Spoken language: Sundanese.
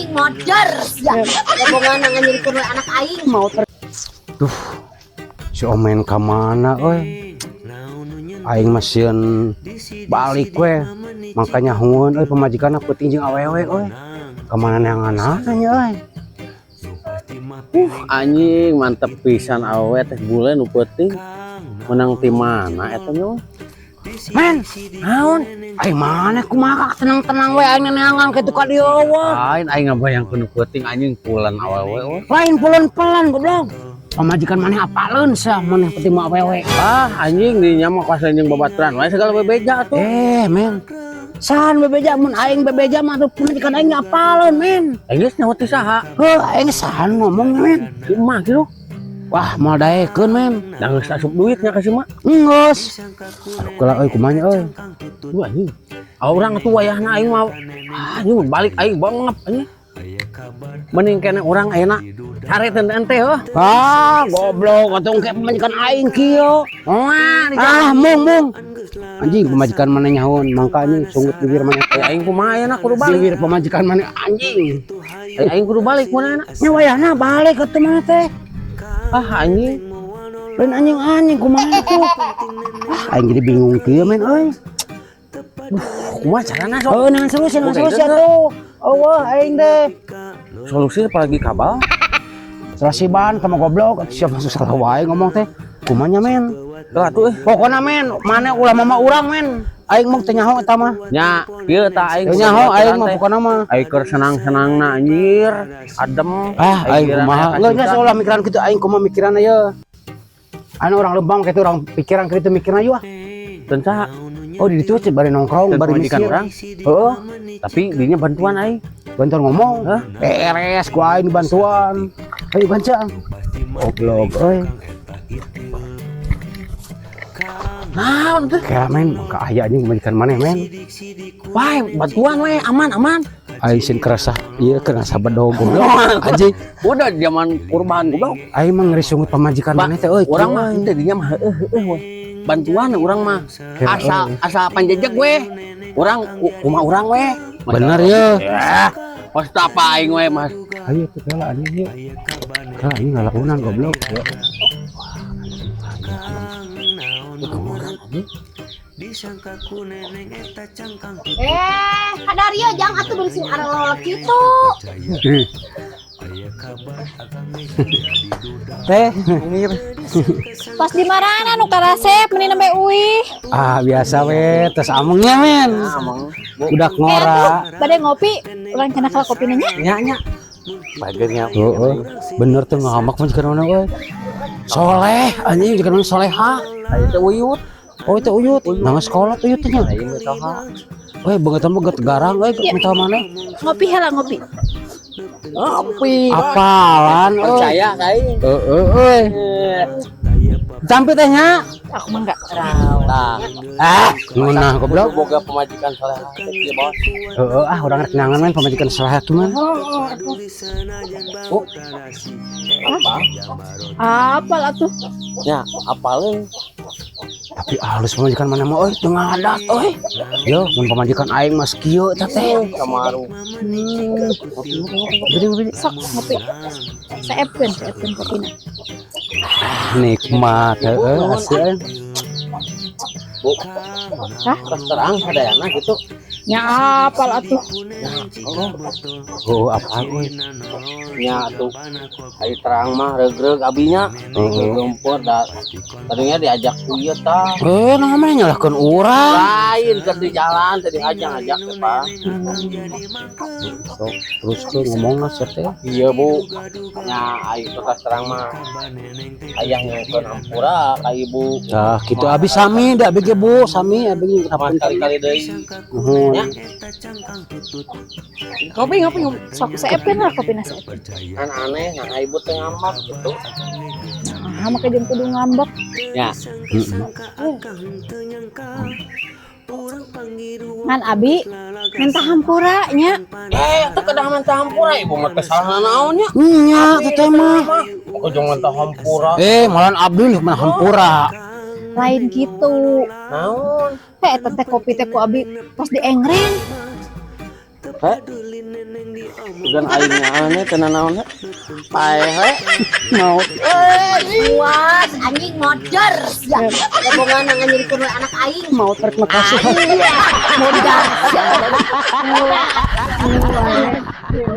Aing modar sia. Bobogohan nganyirikeun we anak aing. Mau ter Duh, si Omen ka mana euy? Aing mah sieun balik we. Makanya hueun euy, pamajikan peuting jeung awewe euy. Ka mana neanganana nya euy? Anjing, mantep pisan awewe teh, bule nu peuting. Menang ti mana eta nya? Men, Naon? Aing mana kumaha tenang-tenang we, aing neangan kitu ka dieu we. Lain, aing ngabayangkeun nu peuting, anjing, pulan awewe we. Lain pulen-pelan, goblok. Pamajikan maneh apaleun sah maneh peuting mah awewe. Ah, anjing, dinya mah kuasa jeung babaturan wae segala bebeja atuh. Eh, men. Sahan bebeja? Mun aing bebeja mah tuh pamajikan aing apaleun, men. Aing geus nyaho ti saha? Heuh, aing sahan ngomong, men? Si emak gitu. Wah, moal daekeun, men. Da geus asup duitnya ka si emak. Enggeus. Aduh, kela euy, kumaha nya euy? Duh, anjing. Ah, urang atuh wayahna aing mah, ah, anjing, balik aing bangap, anjing. Mending kene urang ayeuna cari teh ente heuh. Ah, goblok, atuh engke pamajikan aing kieu. Moal. Ah, mung mung. Anjing, pamajikan maneh nyahoan, mangka anjing sungut bibir maneh. Eh, aing kumaha ayeuna kudu balik? Bibir pamajikan maneh, anjing. Eh, aing kudu balik mana ayeuna? Nya wayahna balik atuh maneh teh. Ah, anjing. Lain anjing anjing, kumaha tuh? Ah, aing jadi bingung kieu, men euy. Kumaha carana sok? Oh, naon solusi, naon solusi atuh? Euweuh aing teh. Solusi apalagi kabal? Selasiban sama goblok, atuh siapa masuk salah wae ngomong teh. Kumaha nya, men? Lah tuh eh. Pokona, men, maneh ulah mama urang, men. Aing mah teu nyaho eta mah. Nya, kieu tah aing. Teu nyaho aing mah pokona mah. Aing keur senang-senangna, anjir, adem. Ah, aing kumaha? Enggak, enggak seolah mikiran kitu, aing kumaha mikiranna ye. Anu orang lembang kitu, orang pikiran kitu mikirna yeuh. Teu saha? Oh, di ditu sih bari nongkrong, Teu bari pamajikan mikir. Urang. Heeh, Tapi dinya bantuan aing. Bantuan ngomong. Hah? Beres ku aing bantuan. Ayo bancang. Goblok euy. Naon tuh? Kayak men, ka aya anjing pamajikan maneh, men. Wah, bantuan we, aman aman. Aing sin kerasa, ieu kena sabedog, goblok. Anjing, Udah zaman kurban, goblok. Aing mah ngeri sungut pamajikan maneh teh euy. Urang mah teu dinya mah heueuh heueuh we. Bantuan urang mah. Asa asa panjejeg we. Urang kumaha urang we. Bener ya. Ya. Pas apa aing we, Mas. Ayo tuh kela anjing yuk. Kela anjing ngalakunan, goblok. Ya. Eh, kadario jang atuh beli sing arelolek kitu. Teh. Pas di marana nu karasep meni nembe uih? Ah, biasa we, tes amengnya, men. Udah ngora. Bade ngopi, urang cenah kala kopina nya. Nya nya. Bagernya. Heeh. Bener tuh ngamak mah jika mana euy. Soleh anjing, jika mana soleha. Aya teh uyut. Oh, itu uyut. Nama sekolah tuh uyut nya. Aing mah saha. Weh, beungeut mah beungeut garang euy, minta mana? Ngopi heula, ngopi. Ngopi. Apalan euy. Percaya ka aing. Heeh euy. Sampai teh nya. Aku mah enggak. Tah. Ah, ngeunah, goblok. Boga pamajikan soleh teh kieu, Bos. Heeh, ah, urang rek nangan, men, pamajikan soleh tuh, men. Oh. Apa? Apal atuh. Nya, apaleun. Tapi halus pamajikan mana mah euy, teu ngadat euy. Yo, mun pamajikan aing mah kieu eta teh. Kamaru. Beri beri. Sok ngopi. Seepkeun, seepkeun kopina. Nikmat heeh, asli euy. Bu. Hah? Terus terang sadayana gitu. Nya apal atuh. Oh, apa euy? Nya tuh. Ai terang mah regreg abinya. Heeh. Gempor da. Tadinya diajak ku ieu tah. Eh, nah mah nyalahkeun urang. Lain keur di jalan tadi ngajak teh, Pak. Sok terus ke ngomong sia teh. Iya, Bu. Nya ai terus terang mah ayah nyungkeun hampura ka ibu. Tah, kitu abi sami da abi ge, Bu, sami abi ge. Sama kali-kali deui. Nuhun. Nya. Ngopi ngopi ngopi. Sok seepkeun lah kopina, seepkeun. Kan aneh nah ibu teh ngambek gitu. Nah, make jeung kudu ngambek. Ya. Heeh. Ngan abi minta hampura nya. Eh, itu kedah minta hampura, ibu mah teh salah naon nya? Nya teh teh mah. Aku jangan minta hampura. Eh, malan abdi mah hampura. Lain gitu. Naon? Eh, eta teh kopi teh ku abi tos diengreng. Heh? Bukan aing aneh teu naon paeh we maut. Puas anjing modar ya. Gabungan nganyirikeun we anak aing. Maut rek makasih. Iya, modar. Ya.